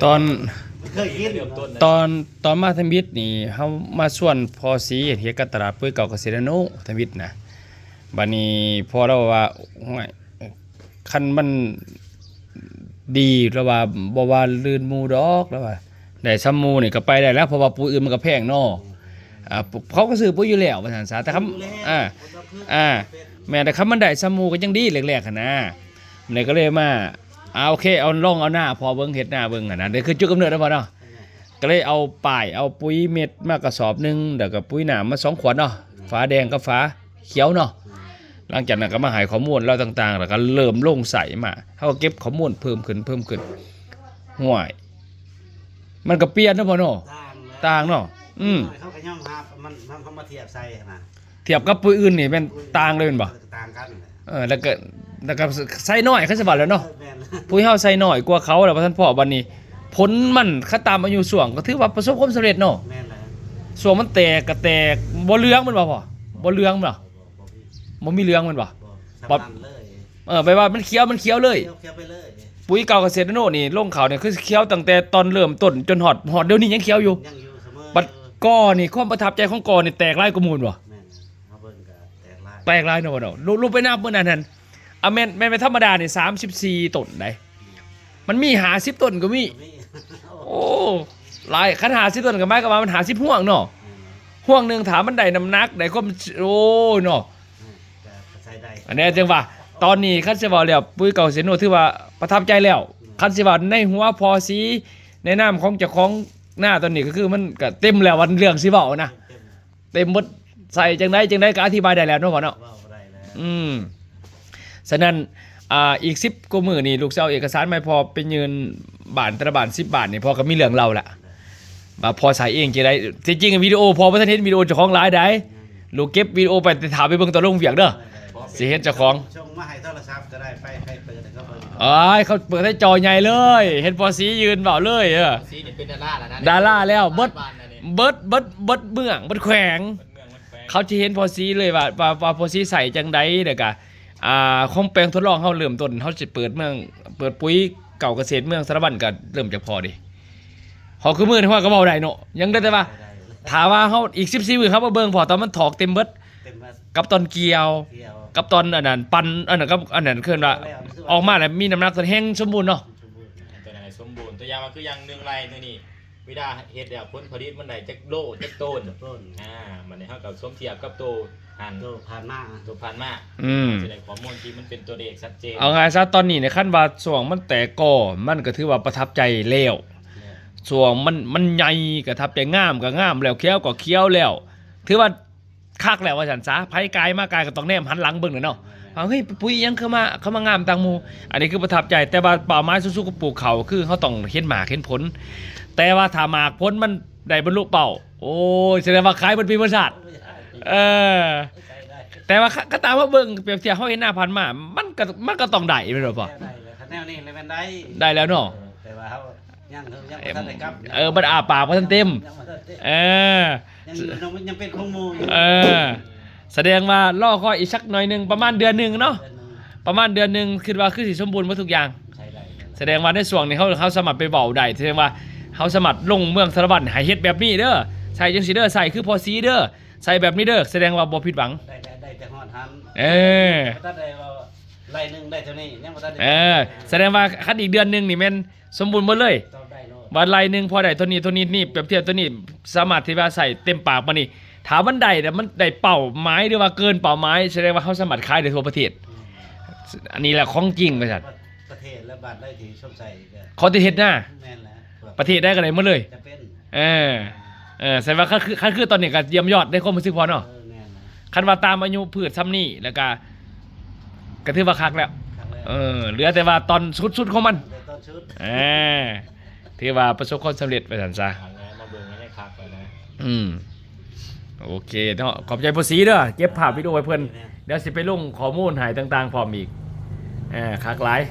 ຕອນ ເຄີຍເຫັນ ເລີ່ມຕົ້ນ ຕອນ ຕອນມາທຳອິດນີ້ ເຮົາມາຊວນພໍ່ສີເຮັດການຕະຫຼາດປຸ໋ຍເກົ່າກະເສດນາໂນທຳອິດນະ. ບາດນີ້ພໍ່ລາວວ່າ ໂອ້ຍ ຄັນມັນດີ ລາວວ່າ ບໍ່ວ່າລື່ນໝູ່ດອກ ລາວວ່າ ໄດ້ສ່ຳໝູ່ນີ້ກະໄປໄດ້ແລ້ວ ເພາະວ່າປຸ໋ຍອື່ນມັນກະແພງເນາະ. ອ່າ ເຂົາກະຊື້ປຸ໋ຍຢູ່ແລ້ວວ່າຊັ້ນຊະ ແຕ່ຄຳ ອ່າ ອ່າ ແມ່ນ ແຕ່ຄຳມັນໄດ້ສ່ຳໝູ່ກະຍັງດີແລກໆຫັ້ນນະ. ແລ້ວກະເລີຍມາ ອ່າ ໂອເຄ ເອົາ ລອງເອົານາພໍ່ເບິ່ງ ເຮັດນາເບິ່ງຫັ້ນນະ ນີ້ຄືຈຸດກຳເນີດເນາະພໍ່ເນາະ. ກະເລີຍເອົາປ້າຍ ເອົາປຸ໋ຍເມັດມາກະສອບໜຶ່ງ ແລ້ວກະປຸ໋ຍໜ້າມາສອງຂວດເນາະ ຝາແດງກັບຝາຂຽວເນາະ. ຫຼັງຈາກນັ້ນກະມາໃຫ້ຂໍ້ມູນລາວຕ່າງໆ ແລ້ວກະເລີ່ມລົງໃຊ້ມາ ເຮົາກະເກັບຂໍ້ມູນເພີ່ມຂຶ້ນ ເພີ່ມຂຶ້ນ ຫ້ວຍ ມັນກະປ່ຽນເນາະພໍ່ເນາະ ຕ່າງເນາະ. ອືມ ເຂົາກະຍອມຮັບ ມັນ ເຮົາມາທຽບໃສ່ຫັ້ນນະ ທຽບກັບປຸ໋ຍອື່ນນີ້ແມ່ນຕ່າງເລີຍແມ່ນບໍ່? ເອີ ຕ່າງກັນ ເອີ ແລ້ວກະ ແລ້ວກະໃສ່ໜ້ອຍ ຄັນຊິວ່າແລ້ວເນາະ. ເອີ ແມ່ນ ປຸ໋ຍເຮົາໃສ່ໜ້ອຍກວ່າເຂົາ ແລ້ວບໍ່ທັນພໍ້ ບາດນີ້ຜົນມັນ ຄັນຕາມອາຍຸຊ່ວງ ກະຖືວ່າປະສົບຄວາມສຳເລັດເນາະ. ແມ່ນແລ້ວ ຊ່ວງມັນແຕກກະແຕກ ບໍ່ເຫຼືອງແມ່ນບໍ່ພໍ່? ບໍ່ເຫຼືອງແມ່ນບໍ່? ບໍ່ ບໍ່ມີ ບໍ່ມີເຫຼືອງແມ່ນບໍ່? ບໍ່ ສະໝັ້ນເລີຍ. ເອີ ແປວ່າມັນຂຽວ ມັນຂຽວເລີຍ ຂຽວ ຂຽວໄປເລີຍ. ປຸ໋ຍເກົ່າກະເສດນາໂນນີ້ ລົງເຂົ້ານີ້ຄືຂຽວຕັ້ງແຕ່ຕອນເລີ່ມຕົ້ນຈົນຮອດ ຮອດດຽວນີ້ຍັງຂຽວຢູ່ ຍັງຢູ່ສະເໝີ. ບັດກໍນີ້ ຄວາມປະທັບໃຈຂອງກໍນີ້ແຕກຫຼາຍກວ່າໝູ່ບໍ່? ແມ່ນ ເຮົາເບິ່ງກະແຕກຫຼາຍ ແຕກຫຼາຍເນາະ ເນາະ. ລຸ ລຸໄປນັບມື້ນັ້ນຫັ້ນ ອ່າ ແມ່ນ ແມ່ນ ແມ່ນທຳມະດານີ້ ສາມສິບສີ່ຕົ້ນໃດ໋ ມັນມີຫ້າສິບຕົ້ນກະມີ ມີ ໂອ້ ຫຼາຍ. ຄັນຫ້າສິບຕົ້ນກະໝາຍຄວາມວ່າມັນຫ້າສິບຮ່ວງເນາະ. ແມ່ນ ຮ່ວງໜຶ່ງຖ້າມັນໄດ້ນ້ຳໜັກ ໄດ້ຄວາມ ໂອ້ຍເນາະ ແມ່ນ ກະໃຊ້ໄດ້. ອັນນີ້ຈຶ່ງວ່າ ຕອນນີ້ຄັນຊິເວົ້າແລ້ວ ປຸ໋ຍເກົ່າເສດນາໂນຖືວ່າປະທັບໃຈແລ້ວ. ແມ່ນ ຄັນຊິວ່າໃນຫົວພໍ່ສີ ໃນນາມຂອງເຈົ້າຂອງນາຕອນນີ້ ກະຄືມັນກະເຕັມແລ້ວ ວ່າເລື່ອງຊິເວົ້ານະ ເຕັມ ເຕັມໝົດ. ໃສ່ຈັ່ງໃດຈັ່ງໃດກະອະທິບາຍໄດ້ແລ້ວເນາະພໍ່ເນາະ. ເວົ້າບໍ່ໄດ້ແລ້ວ ອືມ ສະນັ້ນ ອ່າ ອີກສິບກວ່າມື້ນີ້ ລູກຊິເອົາເອກະສານມາໃຫ້ພໍ່ໄປຍື່ນບ້ານ ແຕ່ລະບ້ານສິບບ້ານນີ້ ພໍ່ກະມີເລື່ອງເລົ່າລະ ວ່າພໍ່ໃສ່ເອງຈັ່ງໃດ. ທີ່ຈິງວິດີໂອ ພໍ່ບໍ່ທັນເຫັນວິດີໂອເຈົ້າຂອງຫຼາຍໃດ໋ ລູກເກັບວິດີໂອໄປ ແຕ່ຖ້າໄປເບິ່ງຕອນລົງວຽກເດີ ຊິເຫັນເຈົ້າຂອງ. ສົ່ງມາໃຫ້ໂທລະສັບກະໄດ້ ໄປ ໃຜເປີດໃຫ້ເຂົາເບິ່ງ. ໂອ້ຍ ເຂົາເປີດໃຫ້ຈໍໃຫຍ່ເລີຍ ເຫັນພໍ່ສີຢືນເວົ້າເລີຍ. ເອີ ພໍ່ສີນີ້ເປັນດາລາແລ້ວນະ ດາລາແລ້ວ ເບິດ ເບິດ ເບິດ ເບິດເມືອງ ເບິດແຂວງ ເຂົາຊິເຫັນພໍ່ສີເລີຍວ່າ ວ່າ ວ່າພໍ່ສີໃສ່ຈັ່ງໃດ. ແລ້ວກະ ອ່າ ຂອງແປງທົດລອງເຮົາເລີ່ມຕົ້ນ ເຮົາຊິເປີດເມືອງ ເປີດປຸ໋ຍເກົ່າກະເສດເມືອງສາລະວັນ ກະເລີ່ມຈາກພໍ່ເດ. ພໍຄືມື້ນີ້ພໍ່ກະເວົ້າໄດ້ເນາະ ຍັງເຫຼືອແຕ່ວ່າ ຖ້າວ່າເຮົາອີກສິບສີ່ມື້ ເຮົາມາເບິ່ງພໍ່ ຕອນມັນຖອກເຕັມເບິດ ເຕັມເບິດ ກັບຕອນກ່ຽວ ກ່ຽວ ກັບຕອນອັນນັ້ນປັ່ນ ອັນນັ້ນກັບອັນນັ້ນ ຄືວ່າ ແລ້ວ ອອກມາແລ້ວມີນ້ຳໜັກ ຕົວແຮງສົມບູນເນາະ ສົມບູນ ຕົວນັ້ນສົມບູນ. ຕົວຢ່າງວ່າຄືຢ່າງໜຶ່ງໄຮ່ໂຕນີ້ ເວລາເຮັດແລ້ວຜົນຜະລິດມັນໄດ້ຈັກໂລຈັກໂຕນ ຈັກໂຕນ. ອ່າ ບາດນີ້ເຮົາກະສົມທຽບກັບໂຕຫັ້ນ ໂຕຜ່ານມາ ໂຕຜ່ານມາ ອືມ ຊິໄດ້ຂໍ້ມູນທີ່ມັນເປັນຕົວເລກຊັດເຈນ. ເອົາງ່າຍຊະ ຕອນນີ້ນີ້ ຄັນວ່າຊ່ວງມັນແຕກກໍ ມັນກະຖືວ່າປະທັບໃຈແລ້ວ ແລ້ວ ຊ່ວງມັນ ມັນໃຫຍ່ກະປະທັບໃຈ ງາມກະງາມແລ້ວ ຂຽວກະຂຽວແລ້ວ ຖືວ່າຄັກແລ້ວວ່າຊັ້ນຊະ. ໃຜກາຍມາກາຍກະຕ້ອງແນມຫັນຫຼັງເບິ່ງແຫຼະເນາະ ວ່າ ເຮີ້ຍ ປຸ໋ຍອີ່ຫຍັງຄືມາ ຄືມາງາມຕ່າງໝູ່. ອັນນີ້ຄືປະທັບໃຈ ແຕ່ວ່າເປົ້າໝາຍສູງສຸດຂອງປູກເຂົ້າ ຄືເຮົາຕ້ອງເຫັນໝາກເຫັນຜົນ. ແຕ່ວ່າຖ້າໝາກຜົນມັນໄດ້ບັນລຸເປົ້າ ໂອ້ຍ ສະແດງວ່າຂາຍເບິດປີເບິດຊາດ. ເອີ ແຕ່ວ່າ ຄັນ ຄັນຕາມມາເບິ່ງ ປຽບທຽບເຮົາເຫັນໜ້າຜ່ານມາ ມັນກະ ມັນກະຕ້ອງໄດ້ແມ່ນບໍ່ພໍ່? ໄດ້ແລ້ວ ຄັນແນວນີ້ແລ້ວແມ່ນໄດ້ ໄດ້ແລ້ວເນາະ. ເອີ ແຕ່ວ່າເຮົາ ຍັງ ຍັງບໍ່ທັນໄດ້ກັບ ເອີ ມັນອ້າປາກບໍ່ທັນເຕັມ ຍັງບໍ່ທັນເຕັມ ເອີ ຍັງຢູ່ ຍັງ ຍັງເປັນຂອງໝູ່ຢູ່ ເອີ ສະແດງວ່າລໍຄອຍອີກສັກໜ້ອຍໜຶ່ງ ປະມານເດືອນໜຶ່ງເນາະ ເດືອນໜຶ່ງ ປະມານເດືອນໜຶ່ງ ຄິດວ່າຄືຊິສົມບູນໝົດທຸກຢ່າງ ໃຊ້ໄດ້ ສະແດງວ່າໃນຊ່ວງນີ້ເຮົາ ເຮົາສາມາດໄປເວົ້າໄດ້ ສະແດງວ່າເຮົາສາມາດລົງເມືອງສາລະວັນ ໃຫ້ເຮັດແບບນີ້ເດີ ໃສ່ຈັ່ງຊີ້ເດີ ໃສ່ຄືພໍ່ສີເດີ ໃສ່ແບບນີ້ເດີ ສະແດງວ່າບໍ່ຜິດຫວັງ ໄດ້ ໄດ້ ໄດ້ແຕ່ຮອດຫັ້ນ ເອີ ບໍ່ທັນໄດ້ວ່າໄລ່ໜຶ່ງໄດ້ເທົ່ານີ້ ຍັງບໍ່ທັນໄດ້ ເອີ ສະແດງວ່າຄັນອີກເດືອນໜຶ່ງນີ້ແມ່ນ ສົມບູນໝົດເລີຍ ຕອບໄດ້ໂລດ ວ່າໄລ່ໜຶ່ງພໍໄດ້ເທົ່ານີ້ ເທົ່ານີ້ ນີ້ ປຽບທຽບໂຕນີ້ ສາມາດທີ່ວ່າໃສ່ເຕັມປາກ ບາດນີ້ຖ້າມັນໄດ້ ແລ້ວມັນໄດ້ເປົ້າໝາຍ ຫຼືວ່າເກີນເປົ້າໝາຍ ສະແດງວ່າເຮົາສາມາດຂາຍໄດ້ທົ່ວປະເທດ ອືມ ອັນນີ້ແຫຼະຂອງຈິງວ່າຊັ້ນ ປະເທດ ແລະ ບາດໃດທີ່ຊົມໃຊ້ກະ ຂໍແຕ່ເຮັດນາ ແມ່ນແຫຼະ ປະເທດໃດກະໄດ້ໝົດເລີຍ ຈຳເປັນ ເອີ ເອີ ສະແດງວ່າຄັນຄື ຄັນຄືຕອນນີ້ກະຢ້ຽມຍອດໃນຄວາມຮູ້ສຶກພໍ່ເນາະ ເອີ ແມ່ນແຫຼະ ຄັນວ່າຕາມອາຍຸພືດຊ່ຳນີ້ ແລ້ວກະ ກະຖືວ່າຄັກແລ້ວ ຄັກແລ້ວ ເອີ ເຫຼືອແຕ່ວ່າຕອນສຸດໆຂອງມັນ ແຕ່ຕອນສຸດ ເອີ ຖືວ່າປະສົບຄວາມສຳເລັດວ່າຊັ້ນຊະ ມາເບິ່ງໃນຄັກແລ້ວນະ ອືມ ໂອເຄເນາະ ຂອບໃຈພໍ່ສີເດີ ເກັບພາບວິດີໂອໃຫ້ເພິ່ນ ແມ່ນ ດຽວຊິໄປລົງຂໍ້ມູນໃຫ້ຕ່າງໆພ້ອມອີກ ເອີ ຄັກຫຼາຍ